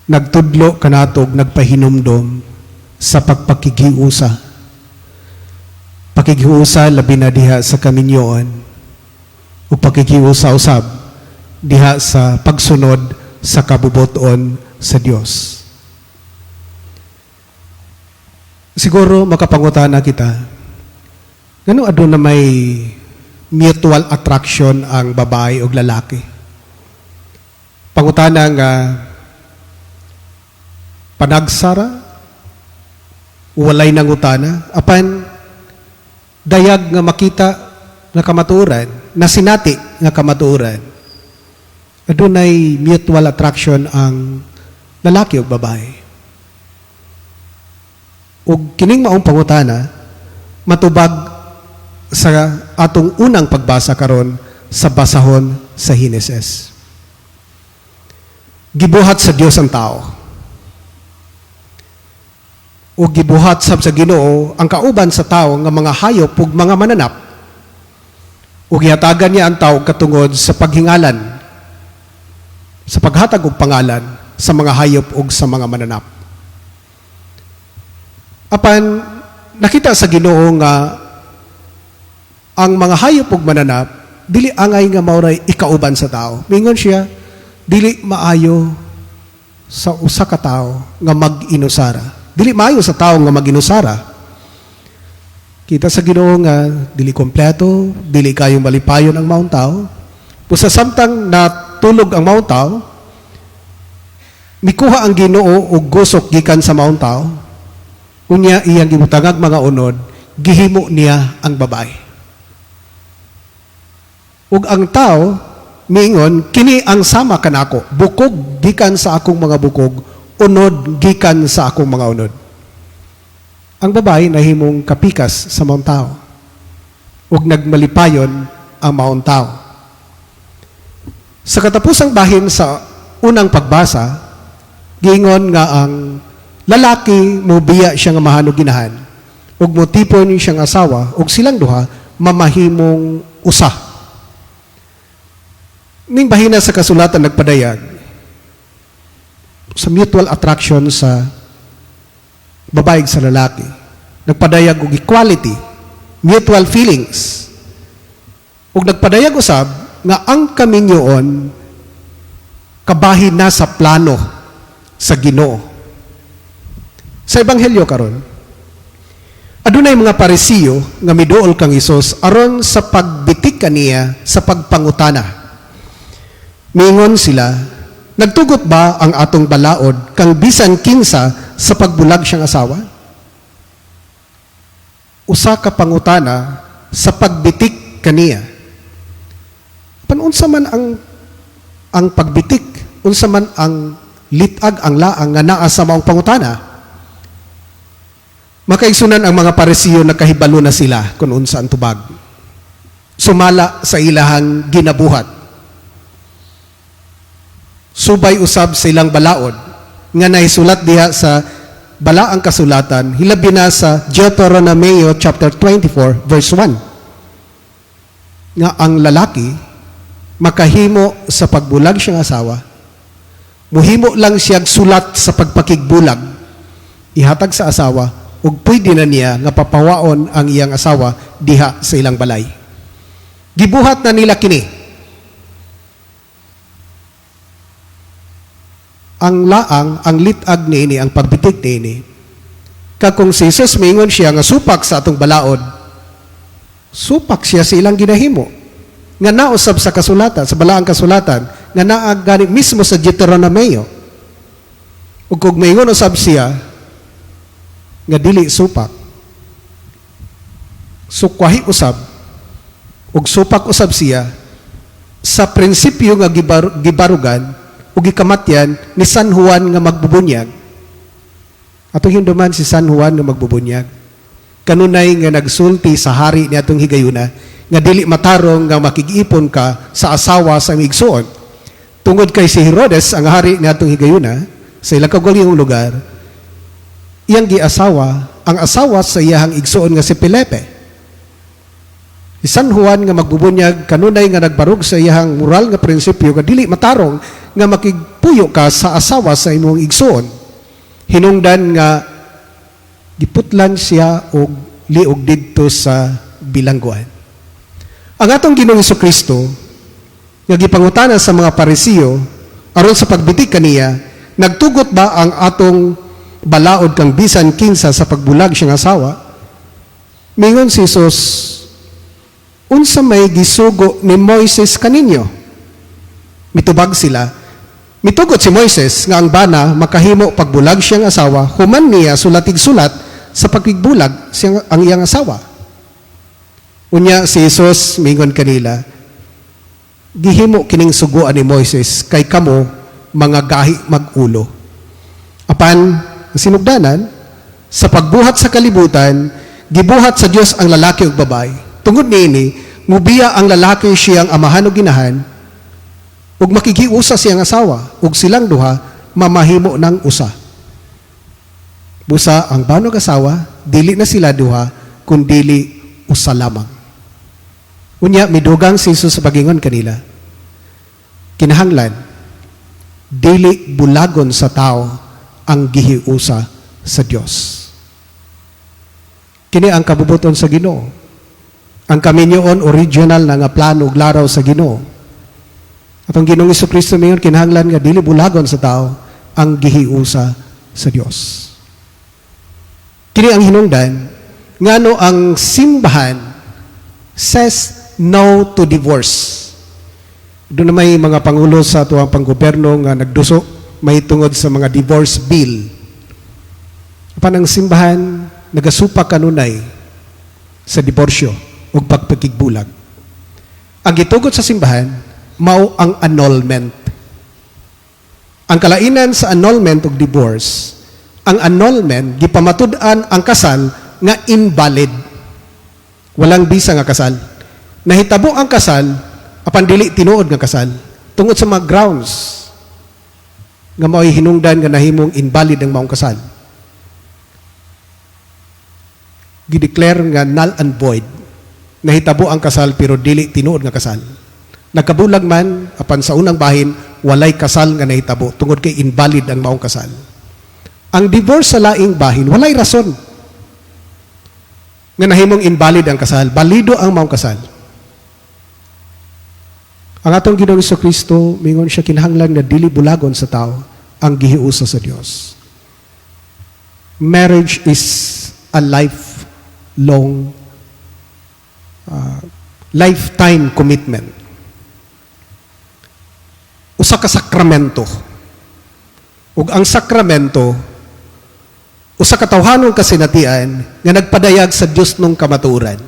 Nagtudlo kanato ug nagpahinumdom sa pagpakighiusa. Pakighiusa labi na diha sa kaminyoon ug pakighiusa usab diha sa pagsunod sa kabubuton sa Dios. Siguro makapangutana kita, ngano aduna may mutual attraction ang babae ug lalaki? Pangutana nga panagsara, walay nangutana, apan dayag nga makita nga kamatuoran, nasinati nga kamatuoran, adunay mutual attraction ang lalaki ug babae. Ug kining maong pangutana matubag sa atong unang pagbasa karon sa basahon sa Henesis. Gibuhat sa Dios ang tao. Ug gibuhat sab sa Ginoo ang kauban sa tao nga mga hayop ug mga mananap. Ug gihatagan niya ang tao katungod sa paghingalan, sa paghatag og pangalan sa mga hayop ug sa mga mananap. Apan nakita sa Ginoo nga ang mga hayop ug mananap dili angay nga maoray ikauban sa tao. Mingon siya, dili maayo sa usa ka tawo nga mag-inusara. Dili maayo sa tao nga mag-inusara. Kita sa Ginoo nga dili kompleto, dili kayong malipayon ang maong tao. Busa samtang natulog ang maong tao, mikuha ang Ginoo og gusok gikan sa maong tao. Unya iyang gibutangag mga unod, gihimo niya ang babae. Ug ang tao miingon, "Kini ang sama kanako, bukog gikan sa akong mga bukog, unod gikan sa akong mga unod." Ang babae nahimong kapikas sa maong tao. Ug nagmalipayon ang maong tao. Sa katapusang bahin sa unang pagbasa, giingon nga ang lalaki mobiya siya nga amahan ug inahan ug motipon siyang asawa ug silang duha mamahimong usa. Ning bahina sa kasulatan nagpadayag sa mutual attraction sa babae sa lalaki. Nagpadayag og equality, mutual feelings. Ug nagpadayag usab nga ang kaminyoon kabahin na sa plano sa Ginoo. Sa ebanghelyo karon, adunay mga Parisiyo nga miduol kang Hesus aron sa pagbitik kaniya sa pagpangutana. Miingon sila, "Nagtugot ba ang atong balaod kang bisan kinsa sa pagbulag siyang asawa?" Usa ka pangutana sa pagbitik kaniya. Pan unsa man ang pagbitik, unsa man ang litag, ang laang nga naa sa maong pangutana? Makaigsunan, ang mga Parisiyo nakahibalo na sila kung unsa ang tubag. Sumala sa ilahang ginabuhat. Subay usab sa ilang balaod nga nahisulat diha sa balaang kasulatan, hilabi na sa Deuteronomio chapter 24 verse 1, nga ang lalaki makahimo sa pagbulag siyang asawa, muhimo lang siya sulat sa pagpakigbulag, ihatag sa asawa, ug pwede na niya nga papawaon ang iyang asawa diha sa ilang balay. Gibuhat na nila kini. Ang laang, ang litag niini, ang pagbitik niini, kag kung si Jesus miingon siya nga supak sa atong balaod, supak siya sa ilang ginahimo nga nausab sa kasulatan, sa balaang kasulatan, nga naa gani mismo sa Deuteronomio. Ug kung maingon usab siya nga dili supak, sukwahi usab ug supak usab siya sa prinsipyo nga gibarugan ug gikamatyan ni San Juan nga Magbubunyag. Atong hinumduman si San Juan nga Magbubunyag. Kanunay nga nagsulti sa hari ni atong higayuna nga dili matarong nga makig-ipon ka sa asawa sa imong igsuon. Tungod kay si Herodes, ang hari ni atong higayuna, sa ilang kaugalingong lugar, iyang giasawa ang asawa sa iyahang igsuon nga si Felipe. Si San Juan nga Magbubunyag kanunay nga nagbarog sa iyahang moral nga prinsipyo nga dili matarong nga makigpugong makigpuyo ka sa asawa sa imong igsoon. Hinungdan nga giputlan siya og liog didto sa bilangguan. Ang atong Ginoong Kristo nga gipangutana sa mga Parisiyo aron sa pagbitik kaniya, nagtugot ba ang atong balaod kang bisan kinsa sa pagbulag siyang asawa? Mingon si Jesus, "Unsa may gisugo ni Moises kaninyo?" Mitubag sila, "Mitugot si Moises nga ang bana makahimo pagbulag siyang asawa human niya sulatig sulat sa pagbulag siyang ang iyang asawa." Unya si Jesus mingon kanila, "Gihimo kining suguan ni Moises kay kamo mga gahi mag-ulo. Apan ang sinugdanan, sa pagbuhat sa kalibutan, gibuhat sa Dios ang lalaki ug babae. Tungod niini, mubiya ang lalaki siyang amahan ug ginahan ug makigiusa siyang asawa ug silang duha mamahimo ng usa. Busa ang bana ug asawa, dili na sila duha kundili usa lamang." Unya midugang si Jesus sa pagingon kanila, "Kinahanglan dili bulagon sa tao ang gihiusa sa Dios." Kini ang kabubuton sa Ginoo. Ang kaminyoon, original na nga plano ug laraw sa Ginoo. Atong Ginoong Kristo mingon kinahanglan nga dili bulagon sa tao ang gihiusa sa Dios. Kini ang hinungdan ngano ang simbahan says no to divorce. Doon na may mga pangulo sa atuang panggobyerno nga nagduso may tungod sa mga divorce bill. Apan ang simbahan nagasupak kanunay sa diborsyo ug pagpakigbulag. Ang gitugot sa simbahan mao ang annulment. Ang kalainan sa annulment ug divorce, ang annulment, gipamatud-an ang kasal nga invalid. Walang bisa nga kasal. Nahitabo ang kasal, apan dili tinuod nga kasal tungod sa mga grounds nga mao'y hinungdan nga nahimong invalid ang maong kasal. Gideclare nga null and void. Nahitabo ang kasal pero dili tinuod nga kasal. Nagkabulag man, apan sa unang bahin, walay kasal nga nahitabo tungod kay invalid ang maong kasal. Ang divorce sa laing bahin, walay rason nga nahimong invalid ang kasal. Balido ang maong kasal. Ang atong Ginoong Kristo, mingon siya, kinahanglan nga dili bulagon sa tao ang gihiusa sa Dios. Marriage is a lifelong, lifetime commitment. Usa ka sakramento. Ug ang sakramento, usa ka tawhanong kasinatian nga nagpadayag sa Dios nung kamatuoran.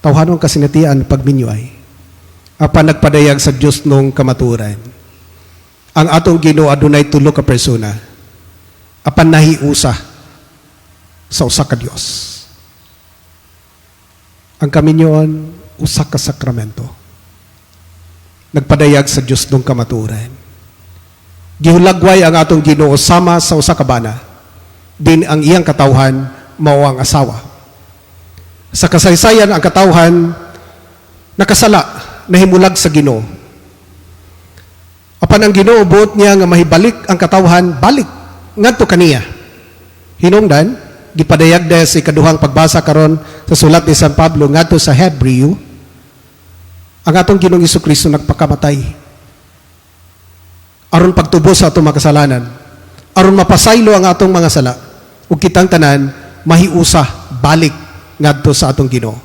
Tawhanong kasinatian pagminyo ay apan nagpadayag sa Dios nung kamatuoran. Ang atong Ginoo adunay tulo ka persona apan nahiusa sa usa ka Dios. Ang kaminyoon, usa ka sakramento. Nagpadayag sa Dios nung kamatuoran. Gihulagway ang atong Ginoo sama sa usa ka bana. Din ang iyang katawhan mao ang asawa. Sa kasaysayan, ang katawhan nakasala, nahimulag sa Ginoo. Apan ang Ginoo, buot niya nga mahibalik ang katawhan balik ngadto kaniya. Hinungdan, gipadayag da sa ikaduhang pagbasa karon sa sulat ni San Pablo ngadto sa Hebreo, ang atong Ginoong Kristo nagpakamatay aron pagtubos sa atong mga kasalanan, aron mapasaylo ang atong mga sala ug kitang tanan mahiusa balik ngadto sa atong Ginoo.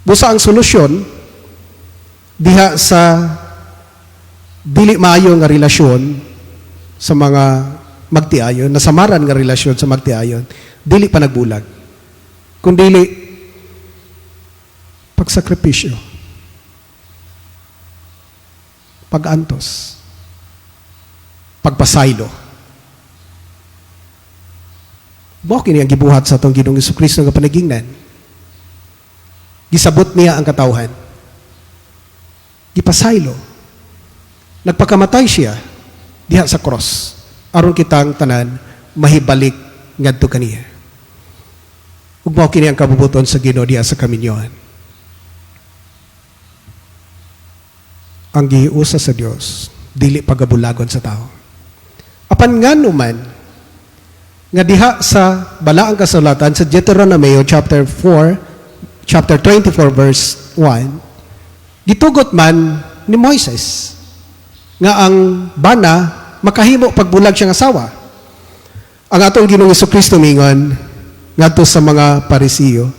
Busa ang solusyon diha sa dili maayo nga relasyon sa mga magtiayon, nasamaran nga relasyon sa magtiayon, dili pa nagbulag kundili pagsakripisyo, pag-antos, pagpasaylo. Mao kini ang gibuhat sa atong Ginoong Kristo nga panagingnan. Gisabot niya ang katawhan. Gipasaylo. Nagpakamatay siya diha sa cross aron kitang tanan mahibalik ngadto kaniya. Ug mao kini ang kabubuton sa Ginoo diha sa kaminyohan. Ang gihiusa sa Dios dili pagabulagon sa tao. Apan ngano man nga diha sa Balaang Kasulatan sa Deuteronomio chapter 4, chapter 24 verse 1, gitugot man ni Moises nga ang bana makahimo pagbulag siyang asawa? Ang atong Ginoong Kristo mingon ngadto sa mga Parisiyo,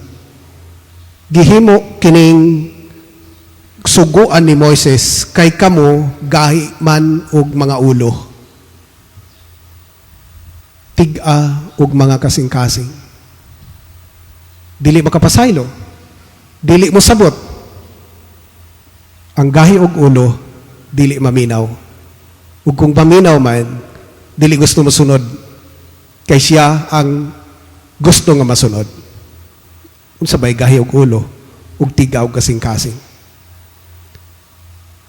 "Gihimo kining suguan ni Moises kay kamo gahi man og mga ulo, tig-a og mga kasing-kasing, dili makapasaylo, dili mo sabot. Ang gahi og ulo dili maminaw, ug kung maminaw man, dili gusto mosunod kay siya ang gusto nga masunod." Unsa bay gahi og ulo ug tig-a og kasing-kasing?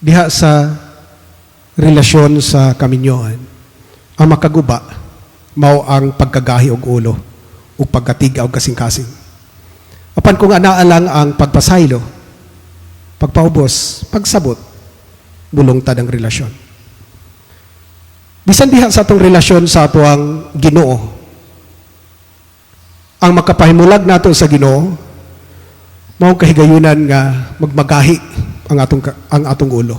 Diha sa relasyon sa kaminyoan, ang makaguba mao ang pagkagahi og ulo ug pagkatiga og kasing-kasing. Apan kung anaa lang ang pagpasaylo, pagpaubos, pagsabot, bulungtad ang relasyon. Bisan diha sa atong relasyon sa atoang Ginoo, ang makapahimulag nato sa Ginoo mao kahigayunan nga magmagahi ang atong ulo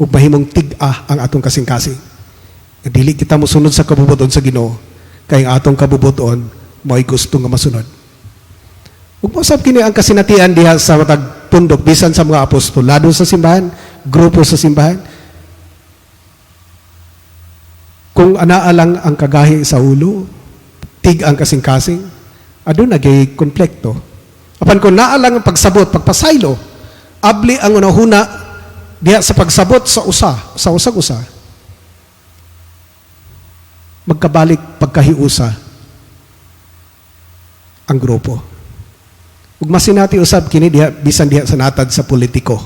ug mahimong tig-a ang atong kasing-kasing. Nga dili kita mosunod sa kabubuton sa Ginoo kay ang atong kabubuton mao'y gusto nga masunod. Ug mao kini ang kasinatian diha sa matag pundok, bisan sa mga apostolado sa simbahan, grupo sa simbahan. Kung anaa lang ang kagahi sa ulo, tig ang kasing-kasing, aduna gyud konflikto. Apan kung naa lang ang pagsabot, pagpasaylo, abli ang unahuna diha sa pagsabot sa usa, sa usag usa, magkabalik pagkahiusa ang grupo. Ug masinati usab kini diha bisan diha sa natad sa politiko.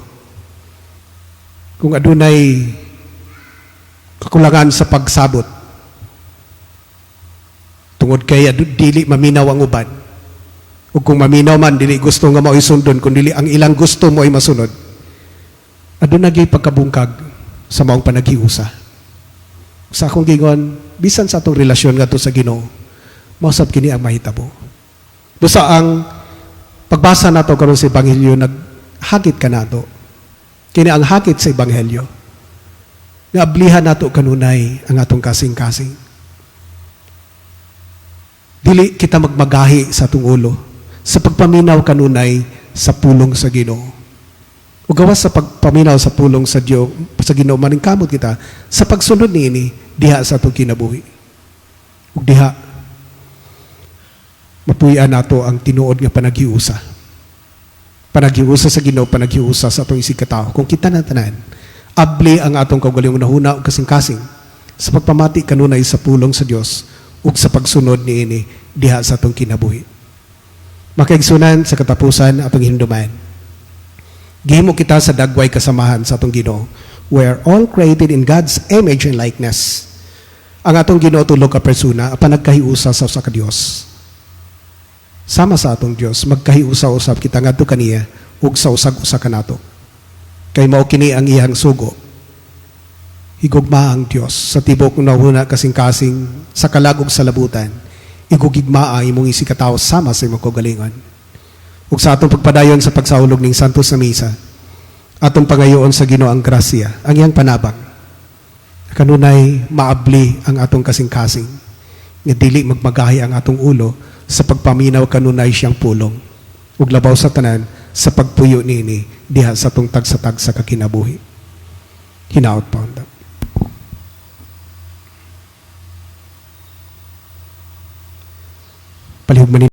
Kung adunay kakulangan sa pagsabot tungod kay dili maminaw ang uban. Ug kung maminaw man, dili gusto nga mao'y sundon kun dili ang ilang gusto mo'y masunod. Aduna gyud pagkabungkag sa maong panaghiusa. Sa akong gingon, bisan sa atong relasyon ngadto sa Ginoo, mao sab kini ang mahitabo. Busa ang pagbasa nato karon sa Ebanghelyo naghakit kanato. Kini ang hakit sa Ebanghelyo. Nga ablihan nato kanunay ang atong kasing-kasing. Dili kita magmagahi sa atong ulo sa pagpaminaw kanunay sa pulong sa Ginoo. Ug gawas sa pagpaminaw sa pulong sa Dios, sa Ginoo, maningkamot kita sa pagsunod niini diha sa atong kinabuhi. Ug diha mapuy-an nato ang tinuod nga panaghiusa. Panaghiusa sa Ginoo, panaghiusa sa atong isig katao. Kung kita na tanan, abli ang atong kaugalingong hunahuna ug kasing-kasing sa pagpamati kanunay sa pulong sa Dios ug sa pagsunod niini diha sa atong kinabuhi. Makaigsunan, sa katapusan, atong hinumduman. Gihimo kita sa dagway kasamahan sa atong Ginoo. We are all created in God's image and likeness. Ang atong Ginoo tulo ka persona apan nagkahiusa sa usa ka Dios. Sama sa atong Dios, magkahiusa usab kita ngadto kaniya ug sa usag-usa kanato. Kay mao kini ang iyang sugo. Higugma ang Dios sa tibok hunahuna, kasing-kasing, sa kalag ug sa labutan. Higugma ang imong isig katawo sama sa imong kaugalingon. Ug sa atong pagpadayon sa pagsaulog ning Santos na Misa, atong pangayoon sa Ginoo ang grasya, ang iyang panabang. Kanunay maabli ang atong kasing-kasing, nga dili magmagahi ang atong ulo sa pagpaminaw kanunay siyang pulong. Ug labaw sa tanan, sa pagpuyo niini diha sa atong tagsa-tagsa ka kinabuhi. Hinaot pa unta. Palihog man.